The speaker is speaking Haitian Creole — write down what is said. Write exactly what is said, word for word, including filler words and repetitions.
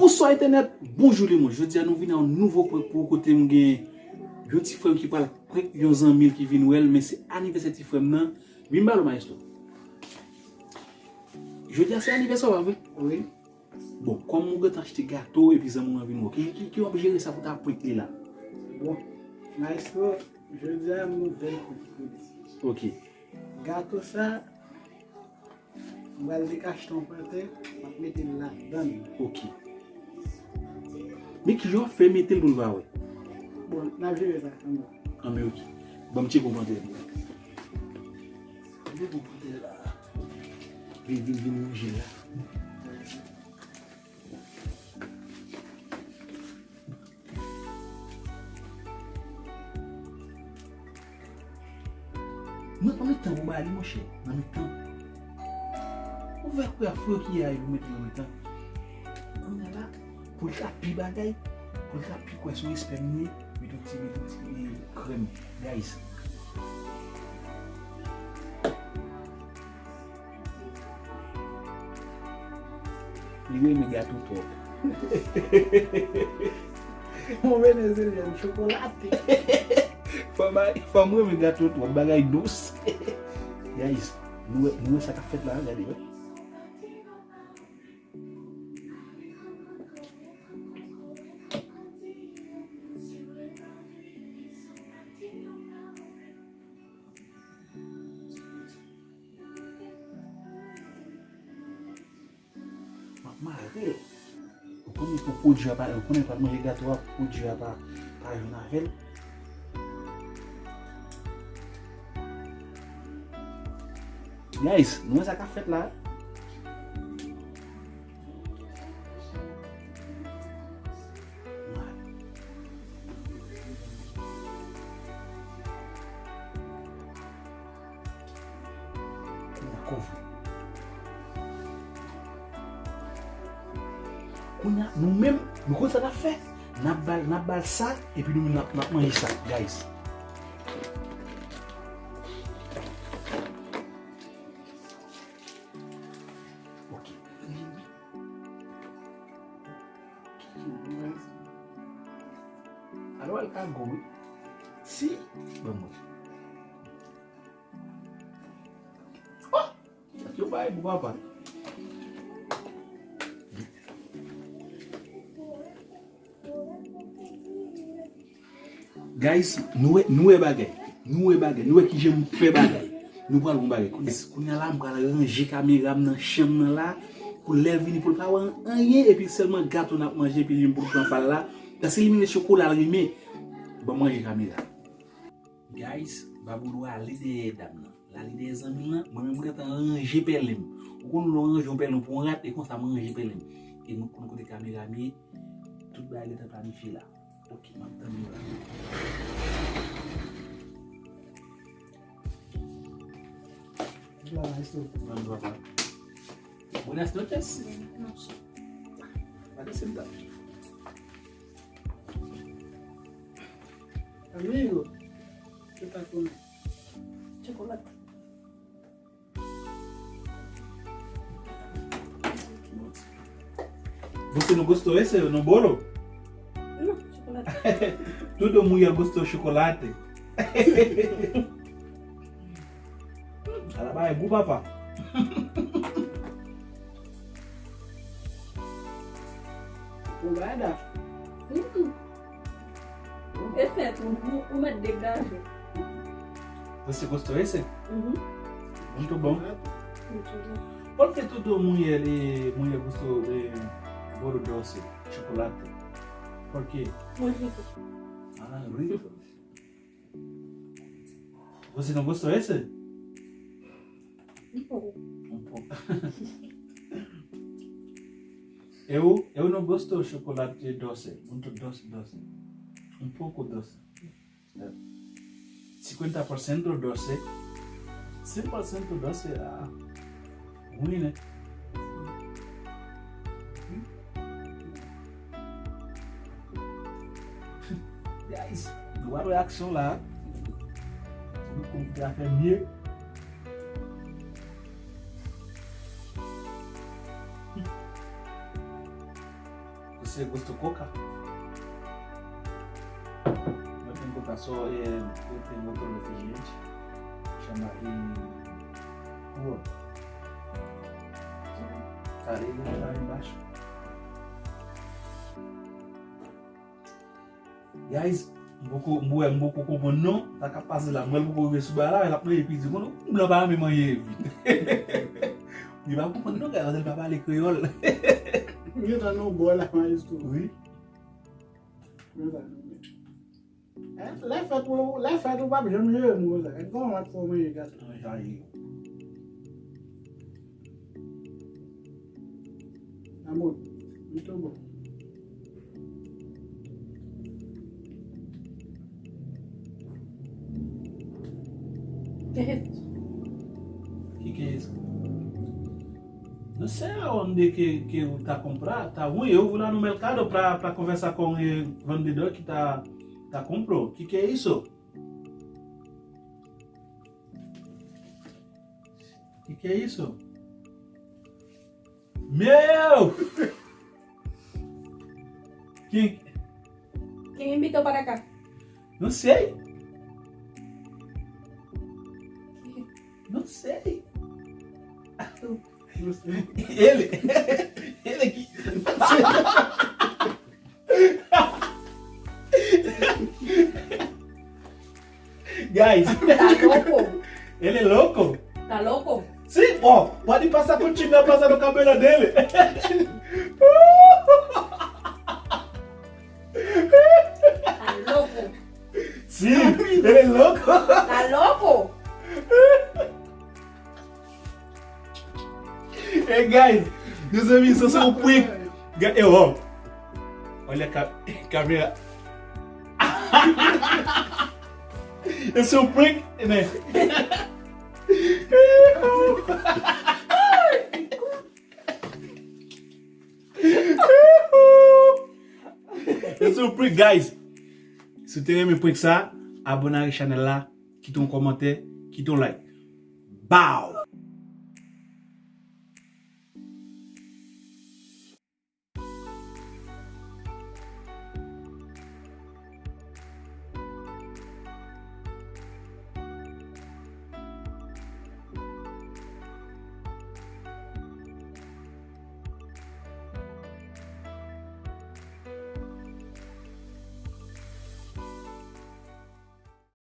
Bonswa entènèt, bonjou lemonn. Jodi a nou vin a yon nouvo prank pou ou kote m gen yon ti frè m ki pral prank yon zanmi l ki vin wè l, men se anivèsè ti frè m nan. Vin ba l maestro. Jodi a se anivèsè w, pa vre? Wi. Bon, kòm ou gentan achte gato epi zanmi w lan vin wè w, ki, ki, ki w ap jere sa pou ta prank li la? Bon, maestro, jodi a m gen yon bèl kout pou li. Ok. Gato sa, m pral dekachte yon pate, m ap mete l ladan l. Ok. Men kijan w ap fè mete l pou l pa wè? Bon, n ap jere sa kanmenm. Anben, ok. Ban m tcheke yon pate. Tande yon pate la. Vin, vin, vin ranje la. Nan, nan mitan pou ba li, monchè. Nan mitan. Ouvè kouya fou ki a pou mete nan mitan. Kounye a la, pou l ka pi bagay, pou l ka pi kwè sou respè m li, met yon ti, met yon ti, eh, krèm. Guys. Li renmen gato twòp. Yon Venezyèn chokolate. Fanm a-, fanm renmen gato twòp, bagay dous. Guys, nou wè, nou wè sa k ap fèt la, gade, wè. M ap mare l. Ou konnen pou pwodui a pa, ou konnen pa manje gato a, pwodui a pa, pa jwenn avè l. Guys, nou wè sa k ap fèt la. Kounye a, nou menm, nou konn sa n ap fè. N ap ba l, n ap ba l sa, epi nou menm n ap, n ap manje sa, guys. Ok. Alò, al ka gou, wi. Si, ban mwen. Oh! Yo bay pou papa. Guys, nou wè, nou wè bagay. Nou wè bagay. Nou wè kijan m fè bagay. Nou pral gon bagay. Kounye, kounye a la, m pral ranje kamera m nan chanm nan la. Pou lè l vini, pou l pa wè anyen, epi sèlman gato n ap manje, epi li menm pou l pran pa l la. Paske li menm se chokola l renmen. Ban m ranje kamera. Guys, Baboulou ale dèyè dam nan. L ale dèyè zanmi l lan. Mwen menm, m gentan ranje pèlen m. Ou konn lè w ranje yon pèlen pou yon rat, e konsa m ranje pèlen m. E mwen konn kote kamera m ye. Tout bagay gentan planifye la. Ok, m ap tann nou la. Hola, maestro. Buenas noches. Buenas noches. Parece un Amigo, ¿qué tal con chocolate? Você não gostou esse? Eu não bolo? Não, chocolate. Todo mundo gostou chocolate. Ala bagay gou, papa. Ou ba da. Mm-mm. E fèt, ou, ou, ou mèt degaje. Você gostou esse? Uhum. Muito bom. Muito bom. Por que todo mulher, eh, mulher gostou de bolo doce, chocolate? Por quê? Muito rico. Ah, rico. Você não gostou esse? Um pouco. Um pouco. Eu, eu não gosto chocolate doce, muito doce, doce. Um pouco doce. É. Cinquenta por cento doce. Cem por cento doce, ah, ruim, né? Guys, nou wè reaksyon la. Nou konn fè afè mye. Você gostou coca? Não tem coca, só é, eu tenho outro refrigerante. Chama e. Rua. Tá ali, tá ali embaixo. Guys, m poko, m wè, m poko konprann non. Sa k ap pase la, m wè l poko rive sou bagay la, l ap manje piti. Konn moun blan pa renmen manje vit. Li pa konprann non, guys, paske l pa pale kreyòl. Gentan nan bò la, maestro. Wi. Gentan nan bò. Eh, lè fèt ou, lè fèt ou p ap janm jere nou konsa. Gad kòman w ap fè w manje gato. Ay, ay. Amor, muito bom. ¿Qué es esto? ¿Qué, qué es esto? No sé a dónde que, que está comprar. Está muy, yo voy a un mercado para, para conversar con el vendedor que está, está compro. ¿Qué, qué hizo? ¿Qué, qué hizo? Meu! ¿Quién? ¿Quién invitó para acá? No sé. No sé. Tú. Ele. Ele que. Guys. Tá louco? Ele é louco? Tá louco? Sim, ó, pode passar com o time, passar no cabelo dele. Tá louco? Sim, ele é louco. Tá louco? Hey guys, mezanmi, sa se yon prank. Ga-, eh, oh. Olha a ca-, câmera. Esse é um prank, né? Esse é um prank, guys. Si w te renmen prank sa, abòne ak chanèl la, kite yon kòmantè, kite yon like. Bow!